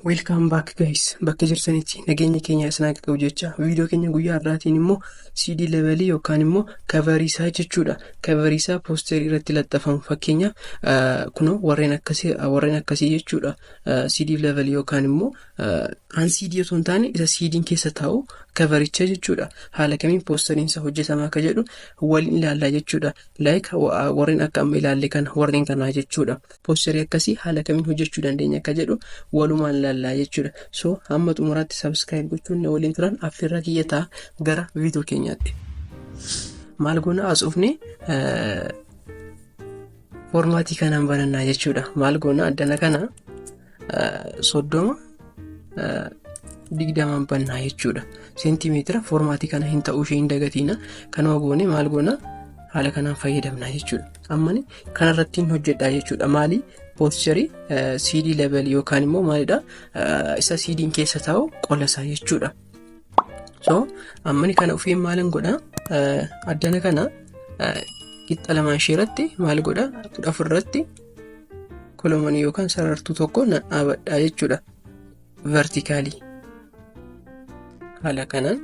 Welcome back, guys. Bakka jirtanitti nageenya keenya isin akka qabu jecha, viidiyoo keenya guyyaa har'aatiin immoo CD labelii yookaan immoo coverii isaa jechuudha. Coverii isaa poosterii irratti laxxafamu, fakkeenyaaf kunoo warreen akkasii jechuudha. CD labelii yookaan immoo kan CD osoo hin taane isa CD'n keessa taa'u covericha jechuudha. Haala kamiin poosteriin isaa hojjetama akka jedhu waliin ilaallaa jechuudha. Like warreen akka amma ilaalle kana, warreen kanaa jechuudha. Poosterii akkasii haala kamiin hojjechuu dandeenya akka jedhu walumaan ilaallaa jechuudha. So hamma xumuraatti subscribe gochuun na waliin turan affeerraa kiyya ta'a. Gara viidiyoo keenyaatti. Maal goona? As dhufne formatii kanaan banannaa jechuudha. Maal goona? Addana kana 30 20n bannaa jechuudha. Seentimeetira formatii kana hin ta'uu ishee hin dagatiina. Kanuma goone maal goona? Haala kanaan fayyadamnaa jechuudha. Ammani kanarratti hin hojjedhaa jechuudha. Maali? Poosterii CD label yookaan immoo maalidha? Isa CD'n keessa taa'u qola isaa jechuudha. So ammani kana ofiin maalin godha? Addana kana qixxa lamaan ishee irratti maal godha? 14 irratti columnii yookaan sarartuu tokko nan dhaabadhaa jechuudha. Verticalii. Haala kanaan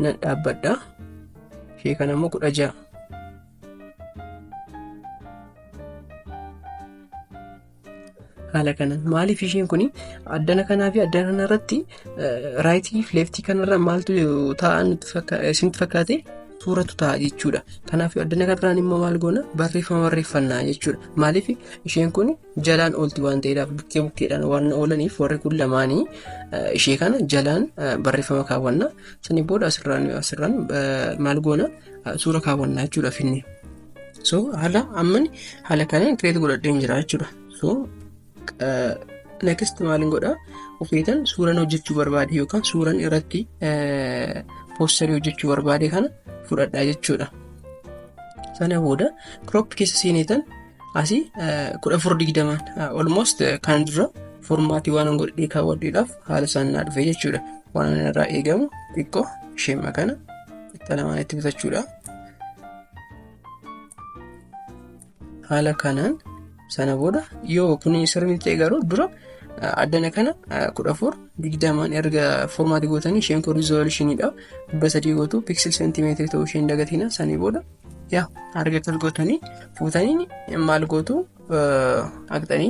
nan dhaabbadha. Ishee kana immoo 16. Haala kanaan maaliif isheen kun addana kanaa fi addana kana irratti rightii fi leftii kanarra maaltu taa'an isinitti fakkaate? Suuratu ta'a jechuudha. Kanaaf addana kanarraan immoo maal goona? Barreeffama barreeffannaa jechuudha. Maaliif isheen kun jalaan oolti waan ta'eedhaaf, bukkee bukkeedhaan waan oolaniif warri kun lamaanii ishee kana jalaan barreeffama kaawwanna. Sanii booda asirraan maal goona? Suura kaawwannaa jechuudha finne. So haala ammani haala kanaan create godhadheen jira jechuudha. So next maalin godha? Ufeetan suuran hojjechuu barbaade yookaan suuran irratti poosterii hojjechuu barbaade kana fudhadhaa jechuudha. Sana booda crop keessa seeneetan asii 14 20n almost kan dura formatii waan godhee kaawwadheedhaaf haala isaan naa dhufe jechuudha. Waan irraa eegamu xiqqoo isheema kana qixa lamaan itti bitachuudha. Haala kanaan sana booda yoo kun sirrii ta'e garuu dura addana kana 14 20n erga formatii gootanii, isheen kun resolutioniidha, 300 gootu, pixel seentimeetirii ta'uu isheen dagatina. Sanii booda yaa arga akkas gootanii fuutanii maal gootu? Haqxanii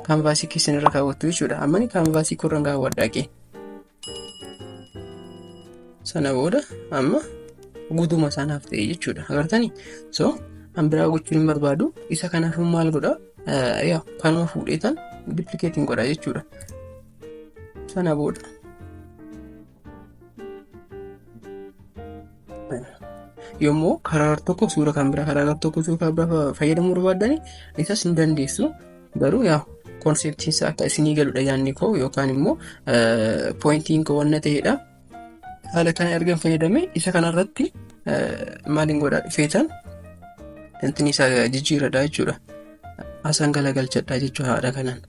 canvasii keessan irra kaawwattu jechuudha. Ammani canvasii korran kaawwadhaaqee. Sana booda amma guutuma isaanaaf ta'e jechuudha. Agartanii? So an biraa gochuun hin barbaadu. Isa kanaaf maal godha? Yaa kanuma fuudheetan duplicateiin godha jechuudha. Sana booda yommuu karaa tokko suura kan biraa, karaa tokko suura kan biraa fayyadamuu barbaaddani isas ni dandeessu. Garuu yaa conceptiin isaa akka isinii galudha yaadni koo yookaan immoo pointiin koo wanna ta'edha. Haala kana erga fayyadame isa kanarratti maaliin godhaa? Dhufeetan intin isaa jijjiiradha jechuudha. Asan galagalchadha jechuudha haadha kanaan.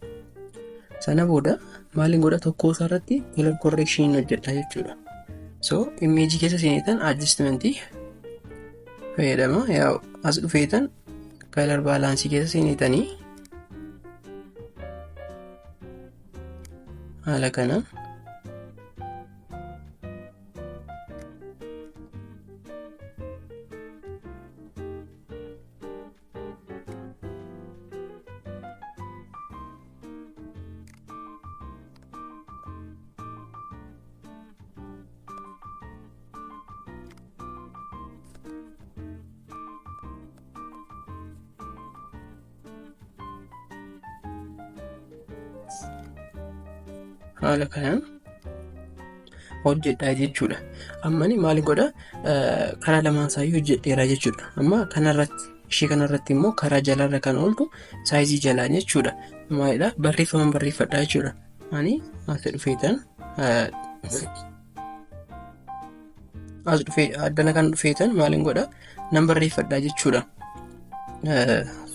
Sana booda maaliin godha? Tokko isaarratti color correction hojjedha jechuudha. So imageii keessa seenetan adjustmentii fayyadama. Yaa as dhufeetan color balanceii keessa seenetanii haala kanaan haala kanaan hojjedhaa jechuudha. Ammani maal godha? Karaa lamaan isaayyuu hojjedheera jechuudha. Amma kanarratti, ishee kanarratti immoo karaa jalaarra kan ooltu sizeii jalaan jechuudha. Maalidha? Barreeffama barreeffadhaa jechuudha. Ani as dhufeetan as dhufee addana kan dhufeetan maaliin godha? Nan barreeffadhaa jechuudha.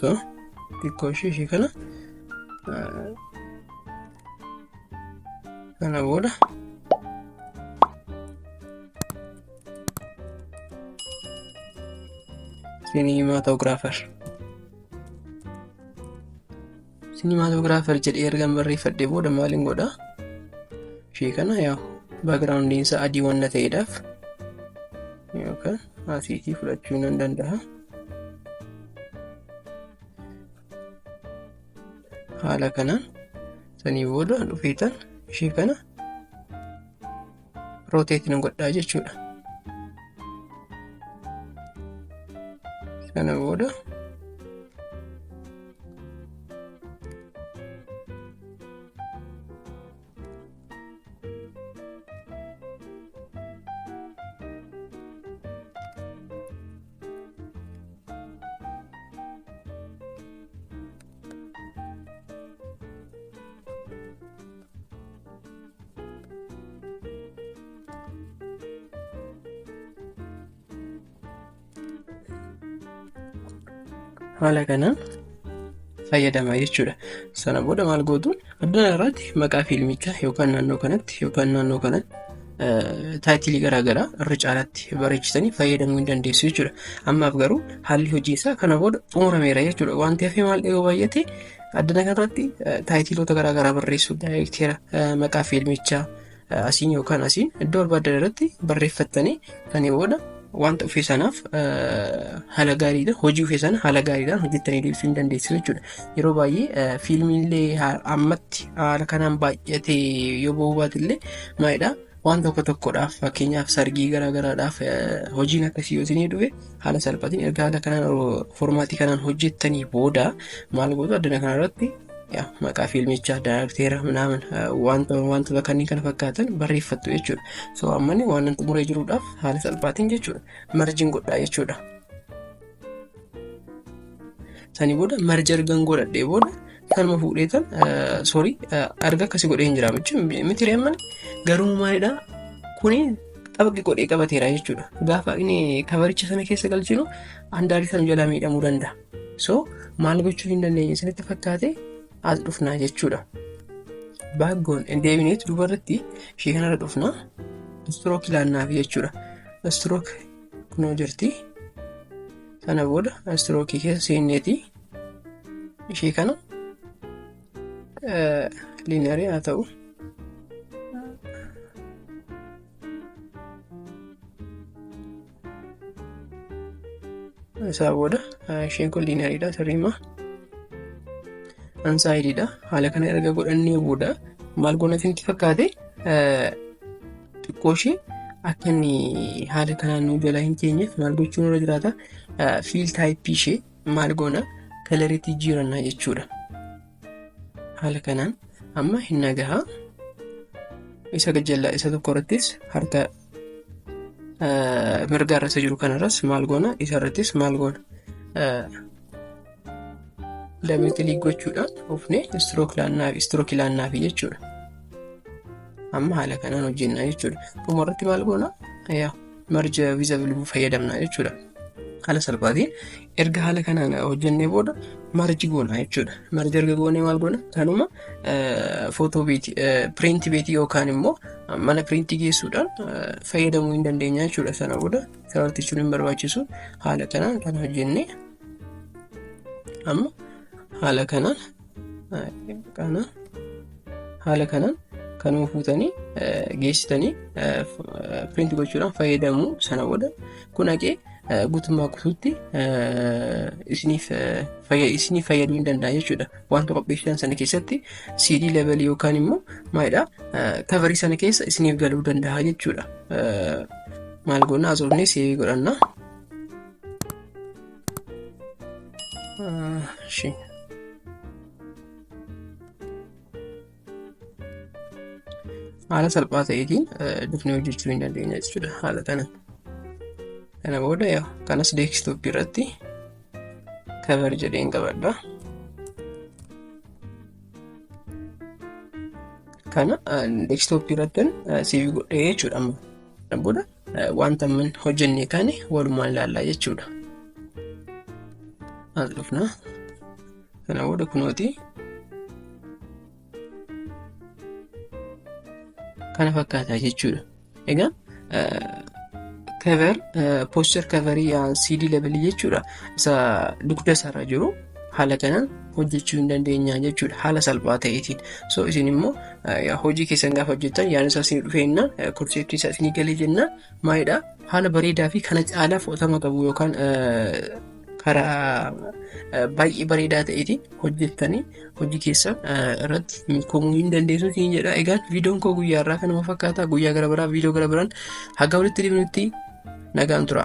So xiqqoo ishee kana kana booda cinematographer Cinematographer jedhee ergan barreeffadhee booda maaliin godhaa? Ishee kana yaa backgroundiin isaa adii waan ta'eedhaaf yookaan asiitii fudhachuu nan danda'a. Haala kanaan sanii booda dhufeetan ishee kana rotate nan godhaa jechuudha. Sana booda haala kanaan fayyadama jechuudha. Sana booda maal gootu? Addunyaa irratti maqaa fiilmichaa yookaan naannoo kanatti yookaan naannoo kanatti title garaagaraa irra caalaatti bareechisanii fayyadamuu hin dandeessu jechuudha. Ammaaf garuu haalli hojii isaa kana booda xumurameera jechuudha. Wanti hafee maal dhiyoo baay'ate addana kanarratti titleoota garaagaraa barreessuu, daayirektera, maqaa fiilmichaa asiin yookaan asiin iddoo barbaadan irratti barreeffattanii, sanii booda wanta ofii sanaaf haala gaariidhaan hojii ofii sana haala gaariidhaan hojjettanii deebisuu hin dandeessu jechuudha. Yeroo baay'ee fiilmiillee ammatti haala kanaan baay'atee yoo bahuu baatellee maalidhaa, waan tokko tokkodhaaf, fakkeenyaaf sargii garaagaraadhaaf, hojiin akkasii yoo isinii dhufe haala salphaatiin erga haala kanaan formatii kanaan hojjettanii booda maal gootu? Addana kanarratti maqaa fiilmichaa, daayirektera, minaamin, wanta wantoota kanneen kana fakkaatan barreeffattu jechuudha. So ammani waan nan xumuree jiruudhaaf haala salphaatiin jechuudha mergeiin godhaa jechuudha. Sanii booda merge ergan godhadhee booda kanuma fuudheetan, sorry, erga akkasii godhee hin jira miti reemmani garuu maalidhaa, kuni xabaqi godhee qabateera jechuudha. Gaafa inni covericha sana keessa galchinu handaarii sana jalaa miidhamuu danda'a. So maal gochuu hin dandeenye isinitti fakkaate? As dhufnaa jechuudha. Baaggoon deebineetu dubarratti ishee kanarra dhufnaa, stroke ilaannaaf jechuudha. Stroke kunoo jirti. Sana booda strokeii keessa seenneeti ishee kana linearii haa ta'u. Isaa booda isheen kun lineariidha, sirriima unsignediidha. Haala kana erga godhannee booda maal goona isinitti fakkaate? Xiqqoo ishee akka inni haala kanaan nu jalaa hin keenyeef maal gochuun irra jiraata? Fill typeii ishee maal goona? Coloriitti jijjiirannaa jechuudha. Haala kanaan amma hin nagahaa. Isa gajjallaa isa tokko irrattis, harka mirgaa irra isa jiru kanarras maal goona? Isa irrattis maal goona? Double click gochuudhaan dhufnee stroke ilaannaafi jechuudha. Amma haala kanaan hojjennaa jechuudha. Dhuma irratti maal goona? Yaa merge visible fayyadamna jechuudha. Haala salphaatiin erga haala kanaan hojjennee booda merge goona jechuudha. Merge erga goonee maal goona? Kanuma footoo beetii, print beetii yookaan immoo mana printii geessuudhaan fayyadamuu hin dandeenya jechuudha. Sana booda sarartichuun hin barbaachisu. Haala kanaan kan hojjennee amma haala kanaan kana haala kanaan kanuma fuutanii geessitanii print gochuudhaan fayyadamuu. Sana booda kun haqee guutummaa guutuutti isiniif fayyaduu hin danda'a jechuudha. Wanta qopheessitan sana keessatti CD labelii yookaan immoo maalidhaa, coverii sana keessa isiniif galuu danda'a jechuudha. Maal goona? Asoofnee save godhanna. Ishee. Haala salphaa ta'eetiin dufnee hojjechuu hin dandeenya jechuudha haala kanaan. Kana booda yaa kanas desktopii irratti cover jedheen qabadha. Kana desktopii irratti save godhee jechuudha amma. Kana booda wanta amma hojjennee kaane walumaan ilaallaa jechuudha. As dhufna. Kana booda kunooti kana fakkaataa jechuudha. Egaa cover, poster coverii CD labelii jechuudha. Isa dugda isaarra jiru haala kanaan hojjechuu hin dandeenya jechuudha haala salphaa ta'eetiin. So isin immoo hojii keessan gaafa hojjettan yaadni isaa isin dhufeennaan, conceptii isaa isinii galee jennaan, maalidha, haala bareedaa fi kana caalaa fudhatama qabu yookaan karaa baay'ee bareedaa ta'eetiin hojjettanii hojii keessan irratti milkoomuu hin dandeessu siin jedha. Egaan viidiyoon koo guyyaa irraa kanuma fakkaata. Guyyaa gara biraa viidiyoo gara biraan haga walitti deebinutti nagaan tura.